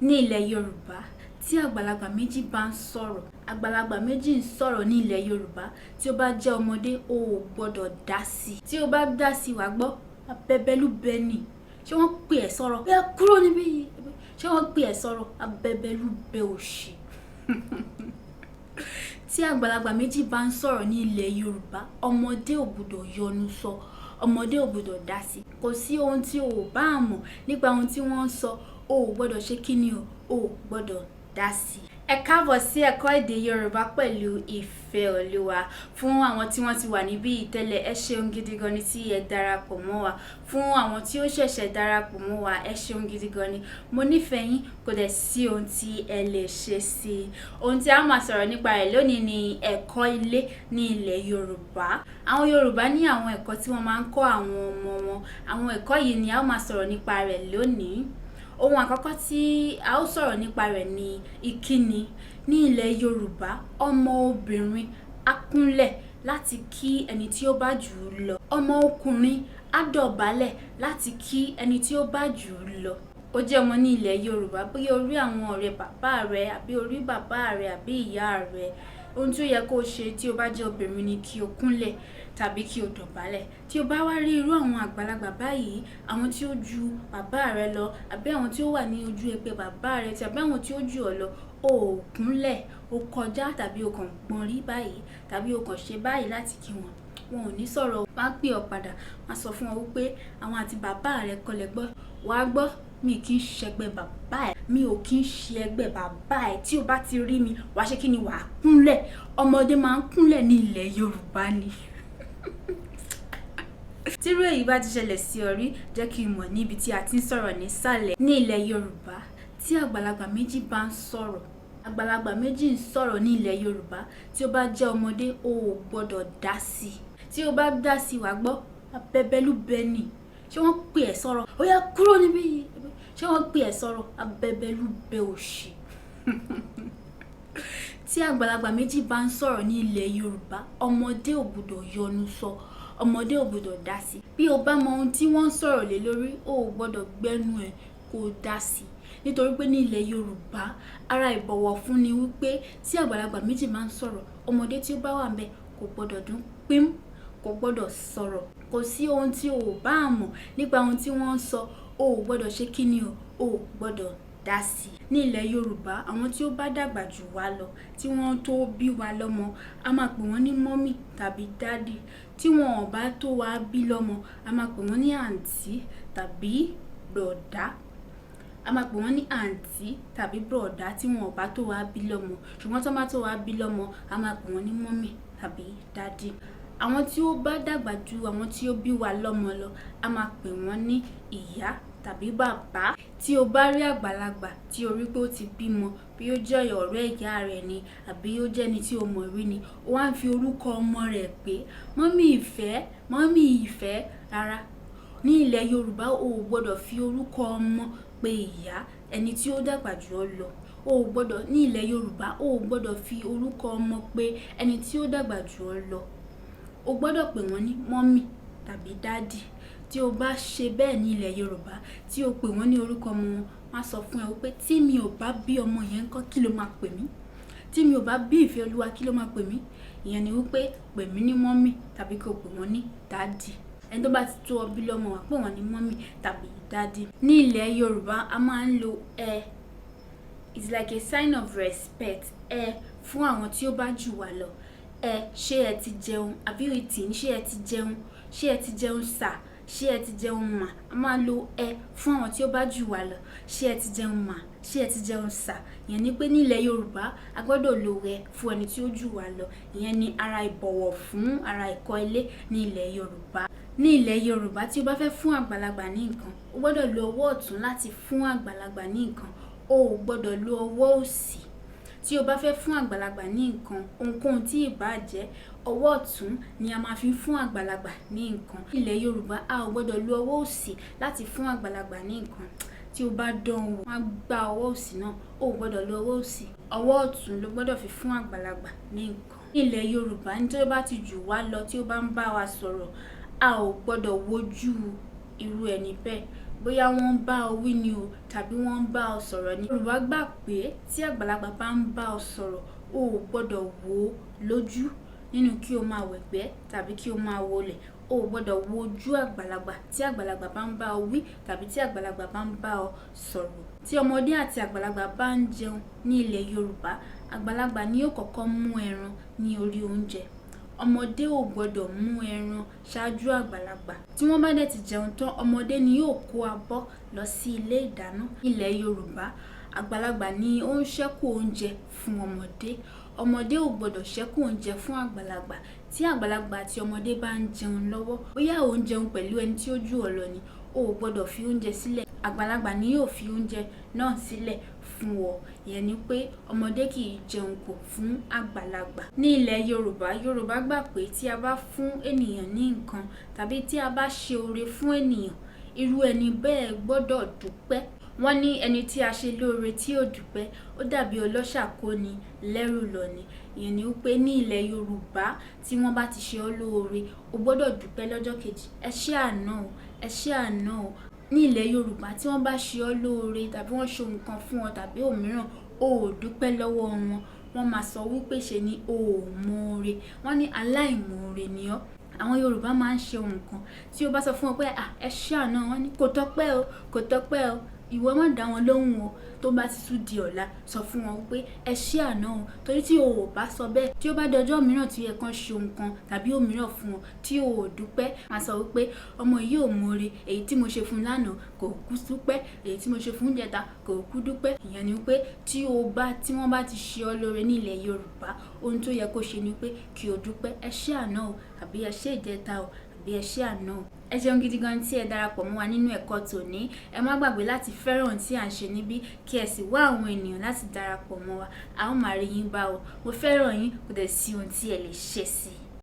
Ní ilẹ̀ Yorùbá, tí àgbàlagbà méjì bá ń sọ̀rọ̀, àgbàlagbà méjì ń sọ̀rọ̀ ní ilẹ̀ Yorùbá, tí ó bá jẹ́ ọmọdé, o ò gbọ́dọ̀ dá sí i. Tí o bá dá sí i, wàá gbọ́, abẹ́bẹ́lúbẹ́ ni. Ṣé wọ́n pè ẹ́ sọ̀rọ̀? Ẹ kúrò níbí yìí. Ṣé wọ́n pè ẹ́ sọ̀rọ̀? Abẹ́bẹ́lúbẹ́ òṣì. Tí àgbàlagbà méjì bá ń sọ̀rọ̀ ní ilẹ̀ Yorùbá, ọmọdé ò gbọdọ̀ yọnu sọ, ọmọdé ò gbọdọ̀ dá sí i. Kò sí ohun tí o ò bá mọ̀ nípa ohun tí wọ́n ń sọ, o ò gbọdọ̀ ṣe kíni o, o ò gbọdọ̀ dá sí i. Ẹ káàbọ̀ sí ẹ̀kọ́ èdè Yorùbá pẹ̀lú Ìfẹ́ Olúwa. Fún àwọn tí wọ́n ti wà níbí tẹ́lẹ̀, ẹ ṣeun gidi gan ni tí ẹ darapọ̀ mọ́ wa. Fún àwọn tí ó ṣẹ̀ṣẹ̀ darapọ̀ mọ́ wa, ẹ ṣeun gidi gan ni. Mo nífẹ̀ẹ́ yín, kò dẹ̀ sí ohun tí ẹ lè ṣe sí i. Ohun tí a máa sọ̀rọ̀ nípa rẹ̀ lónìí ni ẹ̀kọ́ ilé ní ilẹ̀ Yorùbá. Àwọn Yorùbá ní àwọn ẹ̀kọ́ tí wọ́n máa ń kọ́ àwọn ọmọ wọn. Àwọn ẹ̀kọ́ yìí ni a ó máa sọ̀rọ̀ nípa rẹ̀ lónìí. Ohun àkọ́kọ́ tí a ó sọ̀rọ̀ nípa rẹ̀ ni ìkíni. Ní ilẹ̀ Yorùbá, ọmọ obìnrin á kúnlẹ̀ láti kí ẹni tí ó bá jù ú lọ. Ọmọ ọkùnrin á dọ̀bálẹ̀ láti kí ẹni tí ó bá jù ú lọ. Ó jẹ́ ọmọ ní ilẹ̀ Yorùbá, bóyá o rí àwọn ọ̀rẹ́ bàbá rẹ àbí o rí bàbá rẹ àbí ìyá rẹ, ohun tí ó yẹ kó ṣe tí o bá jẹ́ obìnrin ni kí o kúnlẹ̀ tàbí kí o dọ̀bálẹ̀. Tí o bá wá rí irú àwọn àgbàlagbà báyìí, àwọn tí ó ju bàbá rẹ lọ àbí àwọn tí ó wà ní ojú ẹgbẹ́ bàbá rẹ tàbí àwọn tí ó jù ọ́ lọ, o ò kúnlẹ̀, o kọjá tàbí o kàn gbọ́n rí báyìí tàbí o kàn ṣe báyìí láti kí wọn, wọn ò ní sọ̀rọ̀. Wọ́n á pè ọ́ padà, wọ́n á sọ fún ọ wípé àwọn àti bàbá rẹ kọ́ lẹ gbọ́. Wàá gbọ́, mi kì í ṣẹgbẹ́ bàbá ẹ, mi ò kí ń ṣe ẹgbẹ́ bàbá ẹ. Tí o bá ti rí mi, wàá ṣe kí ni? Wàá kúnlẹ̀. Ọmọdé máa ń kúnlẹ̀ ní ilẹ̀ Yorùbá ni. Tírú èyí bá ti ṣẹlẹ̀ sí ọ rí, jẹ́ kí n mọ̀ níbi tí a ti ń sọ̀rọ̀ nísàlẹ̀. Ní ilẹ̀ Yorùbá, tí àgbàlagbà méjì bá ń sọ̀rọ̀, àgbàlagbà méjì ń sọ̀rọ̀ ní ilẹ̀ Yorùbá, tí o bá jẹ́ ọmọdé, o ò gbọ́dọ̀ dá sí i. Tí o bá dá sí i, wàá gbọ́, abẹ́bẹ́lúbẹ́ ni. Ṣé wọ́n pè ẹ́ sọ̀rọ̀? Ó yá, kúrò níbí yìí. Ṣé wọ́n pè ẹ́ sọ̀rọ̀? Abẹ́bẹ́lúbẹ́ òṣì. Tí àgbàlagbà méjì bá ń sọ̀rọ̀ ní ilẹ̀ Yorùbá, ọmọdé ò gbọdọ̀ yọnu sọ, ọmọdé ò gbọdọ̀ dá sí i. Bí o bá mọ ohun tí wọ́n ń sọ̀rọ̀ lé lórí, o ò gbọdọ̀ gbẹ́nu ẹ kó dá sí i. Nítorí pé ní ilẹ̀ Yorùbá, ara ìbọ̀wọ̀ fún ni wípé tí àgbàlagbà méjì máa ń sọ̀rọ̀, ọmọdé tí ó bá wà níbẹ̀ kò gbọdọ̀ dún pím, kò gbọdọ̀ sọ̀rọ̀. Kò sí ohun tí o ò bá mọ̀ nípa ohun tí wọ́n ń sọ, o ò gbọdọ̀ ṣe kíni o, o ò gbọdọ̀ dá sí i. Ní ilẹ̀ Yorùbá, àwọn tí ó bá dàgbà jù wá lọ, tí wọ́n tó bí wa lọ́mọ, a máa pè wọ́n ní mummy tàbí daddy. Tí wọ́n ò bá tó wa bí lọ́mọ, a máa pè wọ́n ní àǹtí tàbí bọ̀dá. A máa pè wọ́n ní àǹtí tàbí bọ̀dá tí wọ́n ò bá tó wa bí lọ́mọ. Ṣùgbọ́n tí wọ́n bá tó wa bí lọ́mọ, a máa pè wọ́n ní mummy tàbí daddy. Àwọn tí ó bá dàgbà ju àwọn tí ó bí wa lọ́mọ lọ, a máa pè wọ́n ní ìyá tàbí bàbá. Tí o bá rí àgbàlagbà tí o rí pé ó ti bímọ, bí ó jẹ́ ọ̀rẹ́ ìyá rẹ ni àbí ó jẹ́ ẹni tí o mọ̀ rí ni, ó wá ń fi orúkọ ọmọ rẹ̀ pé mummy Ìfẹ́, mummy Ìfẹ́. Rárá, ní ilẹ̀ Yorùbá, o ò gbọdọ̀ fi orúkọ ọmọ pe ìyá ẹni tí ó dàgbà jù ọ́ lọ. O ò gbọdọ̀, ní ilẹ̀ Yorùbá, o ò gbọdọ̀ fi orúkọ ọmọ pe ẹni tí ó dàgbà jù ọ́ lọ. O gbọdọ̀ pè wọ́n ní mummy tàbí daddy. Tí o bá ṣe bẹ́ẹ̀ ní ilẹ̀ Yorùbá, tí o pè wọ́n ní orúkọ ọmọ wọn, wọ́n á sọ fún ẹ wípé tí mi ò bá bí ọmọ yẹn ńkọ́, kí ló máa pè mí? Tí mi ò bá bí Ìfẹ́ Olúwa, kí ló máa pè mí? Ìyẹn ni wípé pè mí ní mummy tàbí kí o pè wọ́n ní daddy. Ẹni tó bá ti tó ọ bí lọ́mọ, wà pè wọ́n ní mummy tàbí daddy. Ní ilẹ̀ Yorùbá, a máa ń lo ẹ. It's like a sign of respect. Ẹ fún àwọn tí ó bá jù wá lọ. Ẹ ṣé ẹ ti jẹun? Have you eaten? Ṣé ẹ ti jẹun? Ṣé ẹ ti jẹun sir? Ṣé ẹ ti jẹun mà? A máa lo ẹ fún àwọn tí ó bá jù wá lọ. Ṣé ẹ ti jẹun mà? Ṣé ẹ ti jẹun sir? Ìyẹn ni pé ní ilẹ̀ Yorùbá, a gbọdọ̀ lo ẹ fún ẹni tí ó jù wá lọ. Ìyẹn ni ara ìbọ̀wọ̀ fún, ara ẹ̀kọ́ ilé ní ilẹ̀ Yorùbá. Ní ilẹ̀ Yorùbá, tí o bá fẹ́ fún àgbàlagbà ní nǹkan, o gbọdọ̀ lo ọwọ́ ọ̀tún láti fún àgbàlagbà ní nǹkan. O ò gbọdọ̀ lo ọwọ́ òsì. Tí o bá fẹ́ fún àgbàlagbà ní nǹkan, ohunkóhun tí ì bá jẹ́, ọwọ́ ọ̀tún ni a máa fi ń fún àgbàlagbà ní nǹkan. Ní ilẹ̀ Yorùbá, a ò gbọdọ̀ lo ọwọ́ òsì láti fún àgbàlagbà ní nǹkan. Tí o bá dán wò, wọ́n á gba ọwọ́ òsì náà. O ò gbọdọ̀ lo ọwọ́ òsì. Ọwọ́ ọ̀tún ló gbọdọ̀ fi fún àgbàlagbà ní nǹkan. Ní ilẹ̀ Yorùbá, ẹni tí ó bá ti jù wá lọ tí ó bá ń bá wa sọ̀rọ̀, a ò gbọdọ̀ wojú irú ẹni bẹ́ẹ̀. Bóyá wọ́n ń bá ọ wí ni o tàbí wọ́n ń bá ọ sọ̀rọ̀ ni. Yorùbá gbà pé tí àgbàlagbà bá ń bá ọ sọ̀rọ̀, o ò gbọ́dọ̀ wò ó lójú, nínú kí o máa wẹ̀gbẹ́ tàbí kí o máa wolẹ̀. O ò gbọ́dọ̀ wo ojú àgbàlagbà tí àgbàlagbà bá ń bá ọ wí tàbí tí àgbàlagbà bá ń bá ọ sọ̀rọ̀. Tí ọmọdé àti àgbàlagbà bá ń jẹun ní ilẹ̀ Yorùbá, àgbàlagbà ni yóò kọ́kọ́ mú ẹran ní orí oúnjẹ. Ọmọdé ò gbọ́dọ̀ mú ẹran ṣáájú àgbàlagbà. Tí wọ́n bá dẹ̀ ti jẹun tán, ọmọdé ni yóò kó abọ́ lọ sí ilé ìdáná. Ní ilẹ̀ Yorùbá, àgbàlagbà ni ó ń ṣẹ́kù oúnjẹ fún ọmọdé. Ọmọdé ò gbọ́dọ̀ ṣẹ́kù oúnjẹ fún àgbàlagbà. Tí àgbàlagbà àti ọmọdé bá ń jẹun lọ́wọ́, bóyá ò ń jẹun pẹ̀lú ẹni tí ó jù ọ lọ ni, o ò gbọ́dọ̀ fi oúnjẹ sílẹ̀. Àgbàlagbà ni yóò fi oúnjẹ náà sílẹ̀ fún ọ. Ìyẹn ni pé ọmọdé kì í jẹun kù fún àgbàlagbà. Ní ilẹ̀ Yorùbá, Yorùbá gbà pé tí a bá fún ènìyàn ní nǹkan tàbí tí a bá ṣe oore fún ènìyàn, irú ẹni bẹ́ẹ̀ gbọ́dọ̀ dúpẹ́. Wọ́n ní ẹni tí a ṣe lóore tí ò dúpẹ́, ó dàbí ọlọ́ṣà kó ni lẹ́rù lọ ni. Ìyẹn ni wípé ní ilẹ̀ Yorùbá, tí wọ́n bá ti ṣe ọ́ lóore, o gbọ́dọ̀ dúpẹ́ lọ́jọ́ kejì. Ẹ ṣé àná o, ẹ ṣé àná o. Ní ilẹ̀ Yorùbá, tí wọ́n bá ṣe ọ́ lóore tàbí wọ́n ṣe nǹkan fún ọ tàbí òmíràn, o ò dúpẹ́ lọ́wọ́ wọn, wọ́n máa sọ wípé ṣe ni o ò mọ̀ore. Wọ́n ní aláìmọ̀ore ni ọ́. Àwọn Yorùbá máa ń ṣe nǹkan, tí o bá sọ fún wọn pé, "À, ẹ ṣé àná," wọ́n ní kò tọ́pẹ́ o, kò tọ́pẹ́ o. Ìwọ má dá wọn lóhùn o. Tó bá ti tún di ọ̀la, sọ fún wọn wípé ẹ ṣé àná o. Torí tí o ò bá sọ bẹ́ẹ̀, tí ó bá di ọjọ́ mìíràn tí ó yẹ kí wọ́n ṣe nǹkan tàbí òmíràn fún ọ tí o ò dúpẹ́, máa sọ wípé ọmọ yìí ò mọ̀ore, èyí tí mo ṣe fún lánàá kò kú dúpẹ́, èyí tí mo ṣe fún ìjẹta kò kú dúpẹ́. Ìyẹn ni wípé tí wọ́n bá ti ṣe ọ́ lóore ní ilẹ̀ Yorùbá, ohun tó yẹ kó ṣe ni pé kí o dúpẹ́. Ẹ ṣé àná o, àbí ẹ ṣé ìjẹta o, àbí ẹ ṣé àná o. Ẹ ṣeun gidi gan tí ẹ darapọ̀ mọ́ wa nínú ẹ̀kọ́ tòní. Ẹ má gbàgbé láti fẹ́ràn ohun tí à ń ṣe níbí, kí ẹ sì wá àwọn ènìyàn láti darapọ̀ mọ́ wa. A ó máa rí yín bá o. Mo fẹ́ràn yín, kò dẹ̀ sí ohun tí ẹ lè ṣe sí i.